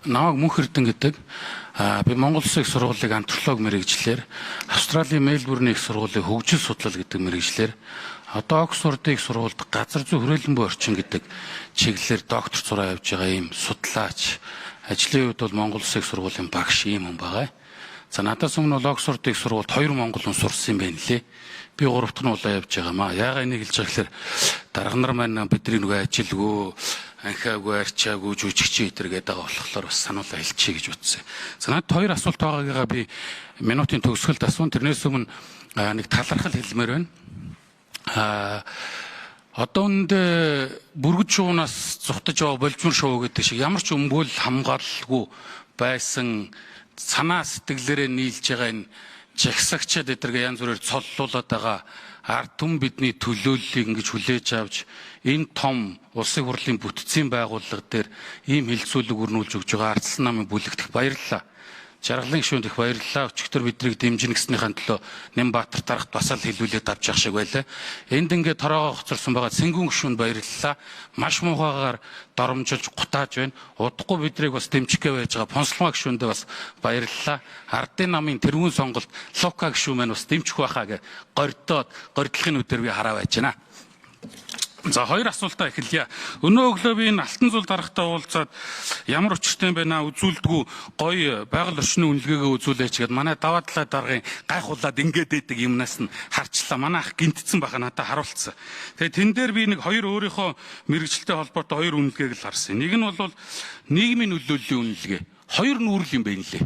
Намайг Мөнх Эрдэн гэдэг. Би Монгол Улсын их сургуулийн антрополог мэргэжлээр, Австралийн Мельбурний их сургуулийн хөгжил судлал гэдэг мэргэжлээр, одоо Оксфордын их сургуульд газар зүй хүрээлэн буй орчин гэдэг чиглэлээр доктор зураа явж байгаа ийм судлаач. Ажлын хувьд бол Монгол Улсын их сургуулийн багш ийм хүн байгаа. За, надаас өмнө бол Оксфордын их сургуульд хоёр монгол хүн сурсан юм байна лээ. Би гурав дахь нь улаа явж байгаа маа. Яагаад энийг хэлж байгаа гэхээр дарга нар маань бидний нөгөө ажилгүй, анхиагүй, арчаагүй, жүжигчин өдр гэдэг байгаа болохоор бас сануулаа хэлчихье гэж утсан. За, надад хоёр асуулт байгаагаа би минутын төгсгөлд асуун. Тэрнээс өмнө нэг талархал хэлмээр байна. Одоо үүндээ бүргэж шуунаас зугтаж яваа болжмор шуу гэдэг шиг ямар ч өмгөөл хамгаалалгүй байсан санаа сэтгэлээрээ нийлж байгаа энэ жагсагчид эдэргээ янз бүрээр цоллуулад байгаа ард түмэн бидний төлөөллийг ингэж хүлээж авч энэ том улсын хурлын бүтцийн байгууллага дээр ийм хэлцүүлэг өрнүүлж өгч байгаа Ардсан намын бүлэгт их баярлалаа. Жаргалын гишүүнд их баярлалаа. Өчигдөр бидрийг дэмжинэ гэснийхэн төлөө Нямбатар дарагт бас л хэлүүлээд авч явах шиг байлаа. Энд ингээд тороогоо хоцорсон байгаа Цэнгүүн гишүүнд баярлалаа. Маш муухайгаар доромжилж гутааж байна. Удахгүй бидрийг бас дэмжих гээ байж байгаа Понсломаа гишүүндээ бас баярлалаа. Ардын намын тэргүүн сонголт Лука гишүүн маань бас дэмжих байхаа гэ гордоод гордлохын үдээр би хараа байж байна. За, хоёр асуултаа эхэлье. Өнөө өглөө би энэ Алтан зул даргатай уулзаад ямар учиртай юм бэ наа үзүүлдэггүй гоё байгаль орчны үнэлгээгээ үзүүлээч гэд манай даваа талаа даргын гайхуулаад ингээд байдаг юмнаас нь харчлаа. Манай ах гинтцэн баха надад харуулсан. Тэгээ тэн дээр би нэг хоёр өөрийнхөө мэрэгчлээ холбоотой хоёр үнэлгээг л харсан. Нэг нь бол нийгмийн нөлөөллийн үнэлгээ. Хоёр нүүрэл юм байна лээ.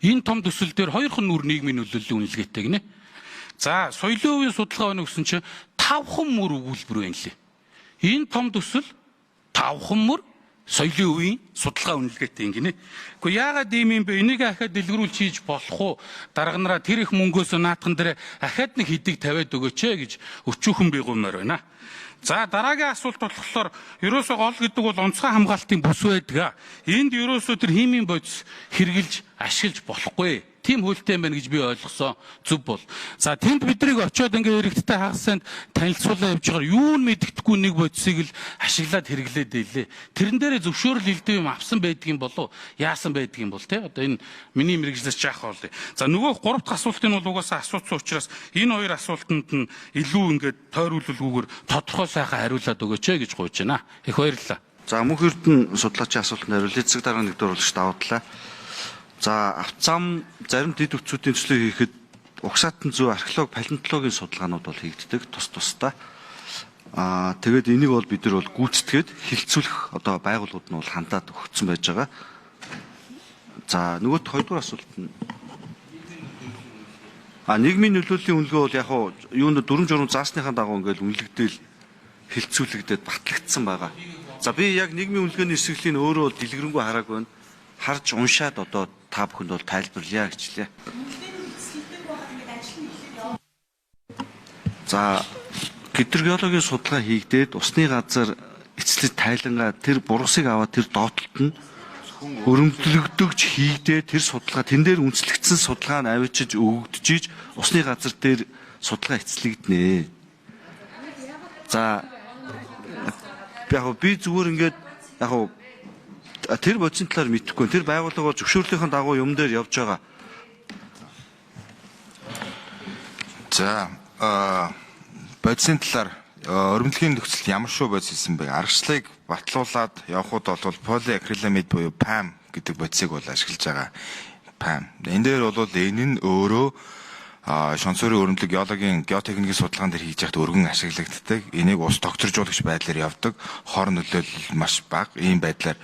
Энэ том төсөл дээр хоёрхан нүүр нийгмийн нөлөөллийн үнэлгээтэй гинэ. За, соёлын үеийн судалгаа байна гэсэн чинь тавхан мөр өгүүлбэр байна лээ. Энэ том төсөл тавхан мөр соёлын үеийн судалгаа үнэлгээтэй юм гинэ. Гэхдээ яагаад ийм юм бэ? Энийг ахаад дэлгэрүүлж хийж болох уу? Дарга нараа тэр их мөнгөөс наатхан дээр ахаад нэг хэдийг тавиад өгөөч ээ гэж өчүүхэн би гуймаар байна. За, дараагийн асуулт болохоор ерөөсөө гол гэдэг бол онцгой хамгаалтын бүс байдаг. Энд ерөөсөө тэр химийн бодис хэрглэж ашиглаж болохгүй. Тийм хуультай юм байна гэж би ойлгосон. Зөв бол. За, тэнд бидрийг очиод ингээ иргэдтэй хагас санд танилцуулаа явж байгаа юу нь мэддэхгүй нэг бодисыг л ашиглаад хэрэглээд байлээ. Тэрэн дээрээ зөвшөөрөл илдэв юм авсан байдгийн болов яасан байдгийн бол те одоо энэ миний мэрэгжлээс жаах бол. За, нөгөө гурав дахь асуултын бол угаасаа асуусан учраас энэ хоёр асуултанд нь илүү ингээд тойруулалгүйгээр тодорхой сайхан хариулаад өгөөч ээ гэж гуйж байна. Их баярлалаа. За, Мөнх Эрдэнэ судлаачийн асуултанд хариулъя. Эцэг дарга нэгдүгээр урлагч давуу талаа. За, авцам зарим дэд өвчүүдийн төслийг хийхэд угсаатан зүй археолог, палеонтологийн судалгаанууд бол хийгддэг тус тусдаа. Тэгээд энийг бол бид нар бол гүйцэтгээд хилцүүлэх одоо байгууллагууд нь бол хандаад өгсөн байж байгаа. За, нөгөөх хоёрдугаар асуулт нь нийгмийн нөлөөллийн үнэлгээ бол яг хуу юунд дүрм журам заасныхаа дагуу ингээл үнэлэгдээл хилцүүлэгдээд батлагдсан байгаа. За, би яг нийгмийн үнэлгээний эсрэглийг өөрөө бол дэлгэрэнгүй хараагүй байна. Харж уншаад одоо та бүхэнд бол тайлбарлая гэжлээ. За, гидрогеологийн судалгаа хийгдээд усны газар эцлэж тайлангаа тэр бургасыг аваад тэр доотлолт нь өрөмдлөгдөгч хийгдээ тэр судалгаа тэн дээр үндэслэгдсэн судалгаа нь авчиж өгөгдөж усны газар дээр судалгаа эцлэгдэнэ. За, яг би зүгээр ингээд яг тэр бодисын талаар мэдэхгүй. Тэр байгууллага бол зөвшөөрлийнхэн дагуу юм дээр явж байгаа. За, бодисын талаар өрөмдлөгийн нөхцөлд ямар шүү бодис хийсэн бэ? Аргачлалыг батлуулаад явхууд бол полиакриламид буюу PAM гэдэг бодисыг бол ашиглаж байгаа. PAM. Энэ дээр бол энэ нь өөрөө шонцорын өрөмдлөг геологийн геотехникийн судалгаан дээр хийж байхад өргөн ашиглагддаг. Энийг ус докторжуулагч байдлаар явдаг. Хор нөлөөлөл маш бага. Ийм байдлаар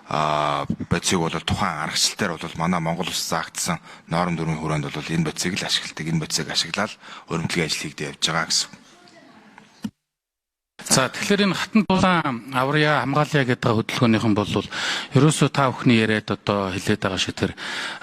бодисыг бол тухайн аргачлал дээр бол манай Монгол улс заагдсан норм дүрмийн хүрээнд бол энэ бодисыг л ашигладаг. Энэ бодисыг ашиглаад өрөмдлөгийн ажил хийгдэ явж байгаа гэсэн. За, тэгэхээр энэ хатан тулаан аврая хамгаалъя гэдэг хөдөлгөөнийхэн бол ерөөсөө та бүхний яриад одоо хэлээд байгаа шиг тэр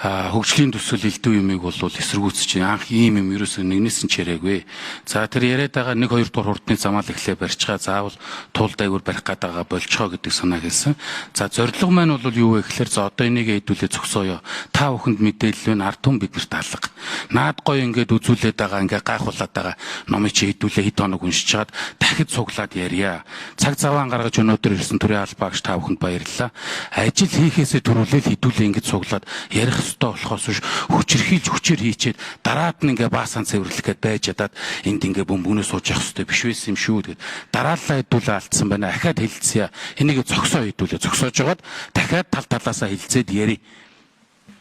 хөгжлийн төсөл элдв юмыг бол эсэргүүцэж анх ийм юм ерөөсөө нэгнээс нь ч яриаггүй. За, тэр яриад байгаа 1 2 дугаар хурдны замаал эхлээ барьцгаа заавал тул дайгуур барих гээд байгаа болцгоо гэдэг санаа хэлсэн. За, зорилго маань бол юу вэ гэхээр за одоо энийг хэдүүлээ зогсооё. Та бүхэнд мэдээлэл байна, ард түмэн биднэрт алга. Наад гоё ингээд үзүүлээд байгаа, ингээд гайхуулаад байгаа номыг чи хэдүүлээ хэд хоног уншичаад дахид цуглаад ярья. Цаг заваан гаргаж өнөөдөр ирсэн төрийн албаа агч та бүхэнд баярлалаа. Ажил хийхээсээ түрүүлэл хэдүүлээ ингэж цуглаад ярих ёстой болохоос биш хүчирхийлж хүчээр хийчээд дараад нь ингээ баасан цэвэрлэх гээд байж чадаад энд ингээ бөмбөгнөө сууж явах ёстой биш байсан юм шүү гэд дараалал хэдүүлээ алдсан байна. Ахаад хэлцье. Энийг зогсоо хэдүүлээ зогсоож байгаад дахиад тал талаасаа хэлцээд ярив.